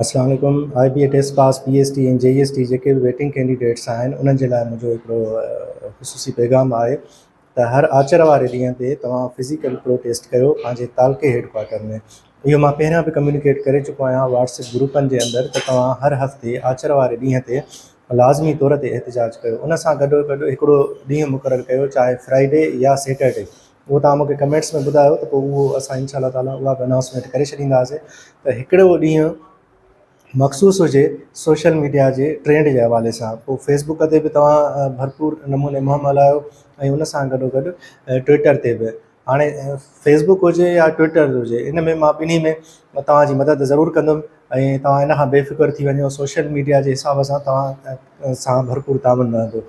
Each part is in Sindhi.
اسلام عليڪم I B A test pass P S T ۽ J S T جيڪي به ويٽنگ ڪينڊيڊيٽس آهن انهن جي لاء منهنجو هڪڙو خصوصي پيغام آهي ته هر آچر واري ڏينهن تي توهان فزيڪل پروٽيسٽ ڪيو پنهنجي تعلقي هيڊ ڪوارٽر ۾ اهو مان پهريان به ڪميونيڪيٽ ڪري چڪو آهيان واٽس ايپ گروپن جي اندر ته توهان هر هفتي آچر واري ڏينهن تي لازمي طور تي احتجاج ڪيو ان سان گڏو گڏ هڪڙو ڏينهن مقرر ڪيو چاهي فرائيڊي يا سيٽرڊي اهو توهان مون کي ڪمينٽس ۾ ٻڌايو ته پوء اهو اسان انشاء الله تعالٰي اها به انائونسمينٽ ڪري ڇڏينداسين ته هڪڙو ڏينهن مخصوص هجي سوشل ميڊيا جي ٽرينڊ جي حوالي سان پوء فيسبوڪ تي به توهان ڀرپور نموني مهم هلايو ۽ ان سان گڏو گڏ ٽوئٽر تي به هاڻي فيسبوڪ هجي يا ٽوئٽر هجي ان ۾ مان ٻنهي ۾ توهان جي مدد ضرور ڪندم ۽ توهان ان کان بي فڪر ٿي وڃو سوشل ميڊيا جي حساب سان توهان سان ڀرپور تعاون رهندو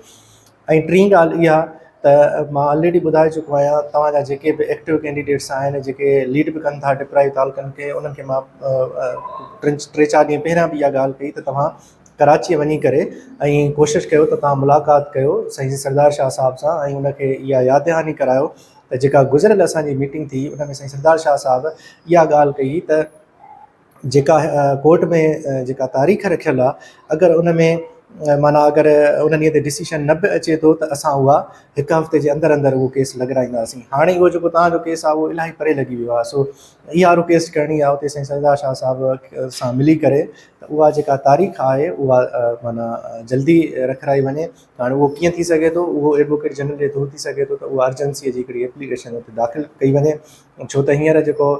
۽ ٽين ڳالهه اها ته مان آلريڊي ٻڌائي چڪو آهيان توهان جا جيڪي به ايڪٽو ڪينڊيڊيٽس آهن جيڪي ليڊ به ڪن ٿا ڊپرائيو تعلقن کي انهن کي مان ٽن ٽي چار ڏينهن پهريان به اها ڳالهه ڪئي ته توهان ڪراچيء وڃي ڪري ۽ ڪوشش ڪيو ته توهان ملاقات ڪيو سائين سردار شاهه صاحب سان ۽ ان کي اها ياد دهاني ڪرايو ته جيڪا گذريل اسان جي ميٽنگ ٿي ان ۾ سائين سردار شاهه صاحب اها ڳالهه ڪئي ته جيڪا ڪورٽ ۾ جيڪا تاريخ رکيل آ اگر ان ۾ معنيٰ اگر ان ڏينهن تي ڊسيشن نه به اچي ٿو ته اسان اها هڪ هفتي جي اندر اندر اهو ڪيس لڳرائينداسين هاڻي اهو جيڪو توهان جو ڪيس آ اهو الاهي پري لڳي ويو آ سو اها رڪويسٽ ڪرڻي آ اتي سائين سردار شاهه صاحب سان ملي ڪري ته اها جيڪا تاريخ آهي اها معنيٰ جلدي رکرائي وڃي هاڻي اهو ڪيئن ٿي سگهي ٿو اهو ايڊووڪيٽ جنرل جي ٿرو ٿي سگهي ٿو ته اها ارجنسي جي هڪڙي ايپليڪيشن اتي داخل ڪئي وڃي ڇو ته هينئر جيڪو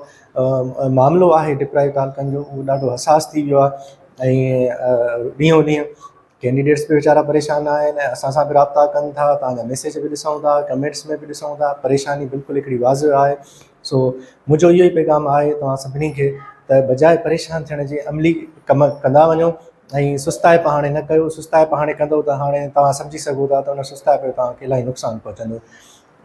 معاملو آهي ڊپرائيو تعلقن جو اهو ڏاڍو حساس ٿي ويو آهي ۽ ڏينهون ڏينهن ڪينڊيڊيٽس به ويچارا پريشان آهن ۽ اسان سان به رابطا ڪن ٿا توهان جا ميسيج به ڏسون ٿا ڪمينٽس ۾ به ڏسون ٿا پريشاني بلڪل هڪڙي واضح آهي سو منهنجو اهو ئي پيغام آهي توهان سڀني کي ته بجاء پريشان ٿيڻ جي عملي ڪم ڪندا وڃو ۽ سستائپ هاڻي نه ڪيو سستائپ هاڻي ڪندو ته هاڻي توهان سمجهي سگهو ٿا ته ان سستائپ جو توهان کي الاهي نقصان پهچندو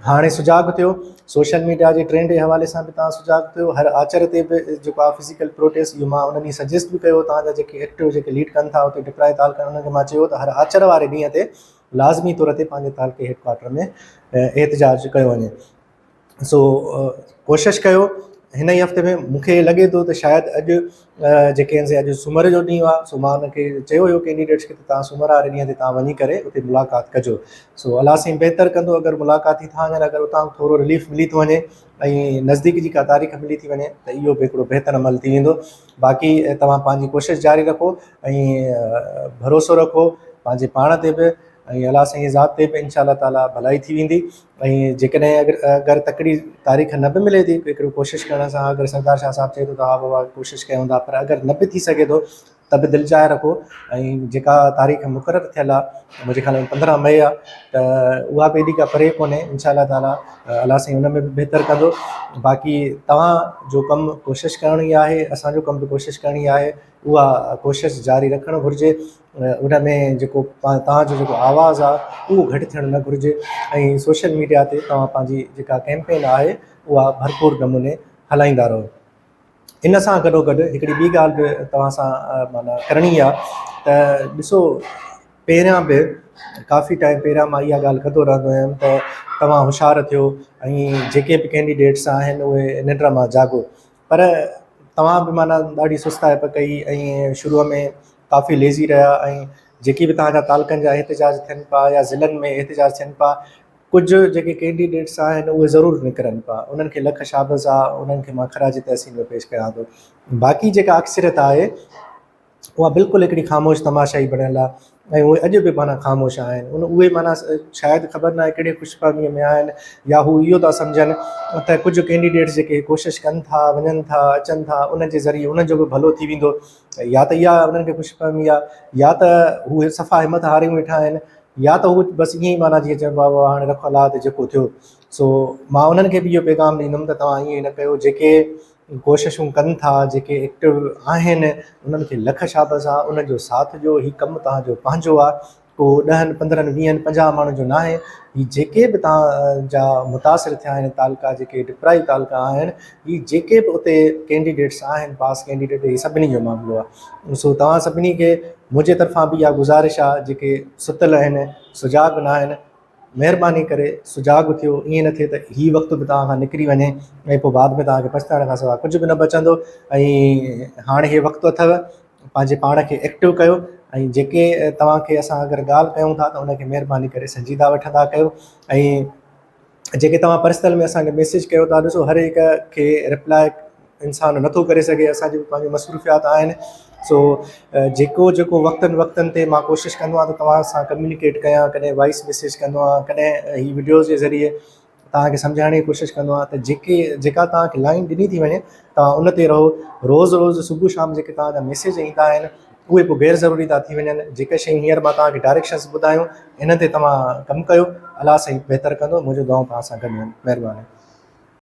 هاڻي سجاڳ ٿيو، سوشل ميڊيا جي ٽرينڊ جي حوالي سان به توهان سجاڳ ٿيو، هر آچر تي به جيڪو آهي فزيڪل پروٽيسٽ اهو مان ان ڏينهن سجيسٽ به ڪيو توهان جا جيڪي ايڪٽو جيڪي ليڊ ڪن ٿا اتي ڊپرائي تعلقن انهن کي مان چيو ته هر آچر واري ڏينهن تي لازمي طور تي پنهنجي تعلقي هيڊ ڪوارٽر ۾ احتجاج ڪيو وڃي سو ڪوشش ڪيو هن ئي هفتي ۾ مون کي لڳي ٿو ته شايد اڄ جيڪي آهن سي اڄ سومر جو ڏينهن آهي سو مان ان کي چيو هيو ڪينڊيڊيٽس کي ته توهان سومر واري ڏينهن تي توهان وڃي ڪري اتي ملاقات ڪجو سو الله سائين بهتر ڪندو اگر ملاقات ٿي ٿا وڃن اگر اتان ٿورو رليف ملي ٿو وڃي ۽ نزديڪ جي ڪا تاريخ ملي ٿي وڃي ته اهو به هڪڙو بهتر عمل ٿي ويندو باقي توهان پنهنجي ڪوشش جاري رکو ۽ ڀروسو رکو پنهنجي پاڻ تي به ۽ الله سائين جي ذات تي به انشاء الله تعالي ڀلائي ٿي ويندي ۽ جيڪڏهن اگر اگر تڪڙي تاريخ نه به ملي ٿي هڪڙو ڪوشش ڪرڻ سان اگر سردار شاهه صاحب چئي ٿو ته ها بابا ڪوشش ڪيون ٿا پر اگر نه به ٿي سگهي ٿو ته به دلجاء رکو ۽ جيڪا تاريخ مقرر ٿيل آهي منهنجي خيال ۾ 15 مئي آهي ته اها به ايڏي ڪا پري ڪونهي انشاء الله تعالي الله سائين ان ۾ به بهتر ڪندو باقي توهان جو ڪم ڪوشش ڪرڻي آهي اسان جو ڪم به ڪوشش ڪرڻي آهي اها ڪوشش جاري رکڻ گهرجي ان ۾ جيڪو توهان جو جيڪو آواز آهي اهو گهٽ ٿيڻ نه گهرجي ۽ سوشل ميڊيا تي توهان پنهنجي جيڪا ڪيمپين آهي اها ڀرپور نموني هلائيندا رهو ان سان گڏو گڏ هڪڙي ٻي ڳالهه به توهان سان معنيٰ ڪرڻي آهي ته ڏسو پهريان به ڪافي ٽائيم پهريان مان اها ڳالهه ڪندو رهندو هيم ته توهان هوشيار ٿيو ۽ جيڪي به ڪينڊيڊيٽس آهن اهي ننڊ مان جاڳو پر توهان به معنيٰ ڏاڍي سستائپ ڪئي ۽ شروع ۾ ڪافي ليزي رهيا ۽ جيڪي به توهان جا تعلقن جا احتجاج ٿين پيا يا ضلعن ۾ احتجاج ٿين پيا ڪجهه جيڪي ڪينڊيڊيٽس آهن اهي ضرور نڪرن پيا انهن کي لک شابس آ انهن کي مان خراج تحسين به پيش ڪيان ٿو باقي جيڪا اڪثريت آهي اها بلڪل هڪڙي خاموش تماشائي بڻيل آهي ۽ اهي اڄ به معنيٰ خاموش آهن ان اهي معنيٰ شايد خبر ناهي ڪهڙي خوش فهميء ۾ آهن يا هو اهو ٿا سمجهن ته ڪجهه ڪينڊيڊيٽس جيڪي ڪوشش ڪن ٿا وڃن ٿا اچن ٿا انهن جي ذريعي انهن جو به ڀلو ٿي ويندو يا ته اها انهن کي خوش فهمي آهي يا ته هو صفا همت هاري ويٺا آهن يا ته هو بس ائين ئي معنيٰ جيئن چئبو آهي هاڻي رکو الله تي جيڪو ٿيو سو مان انهن کي به اهو پيغام ڏيندم ته توهان ائين نه ڪيو جيڪي ڪوششون ڪن ٿا جيڪي ايڪٽو آهن انهن کي لک شابس آ انهن جو ساٿ ڏيو هي ڪم توهان جو پنهنجو آ ڪو ڏهن پندرهن ويهن پنجاهه ماڻهن جو ناهي هي جيڪي به توهان جا متاثر ٿيا آهن تعلقا جيڪي ڊپرائيو تعلقا آهن هي جيڪي به اتي ڪينڊيڊيٽس آهن پاس ڪينڊيڊيٽ هي سڀني جو معاملو آ سو توهان سڀني کي منهنجي طرفان به اها گذارش آ جيڪي ستل آهن سجاڳ ناهن مهرباني ڪري سجاڳ ٿيو ائين نه ٿئي ته هي وقت به توهان کان نڪري وڃي ۽ پوء بعد ۾ توهان کي پڇتائڻ کان سواء ڪجهه به نه بچندو ۽ هاڻي هي وقت اٿو پنهنجي پاڻ کي ايڪٽو ڪيو ۽ جيڪي توهان کي اسان اگر ڳالهه ڪيون ٿا ته ان کي مهرباني ڪري سنجيده وٺندا ڪيو ۽ جيڪي توهان پرسنل ۾ اسان کي ميسيج ڪيو ٿا ڏسو هر هڪ کي رپلاء انسان نٿو ڪري سگهي اسان جون پنهنجون مصروفيات آهن سو جيڪو جيڪو وقتن وقتن تي مان ڪوشش ڪندو آهيان ته توهان سان ڪميونيڪيٽ ڪيان ڪڏهن وائس ميسيج ڪندو آهيان ڪڏهن هي وڊيوز جي ذريعي توهان کي سمجهائڻ جي ڪوشش ڪندو آهيان ته جيڪي جيڪا توهان کي لائن ڏني ٿي وڃي توهان ان تي رهو روز روز صبح شام جيڪي توهان جا ميسيج ايندا آهن اهي پوء غير ضروري ٿا ٿي وڃن جيڪي شيون هينئر مان توهان کي ڊائريڪشنس ٻڌايون انهن تي توهان ڪم ڪيو الله سائين بهتر ڪندو منهنجون دعائون توهان سان گڏ آهن مهرباني.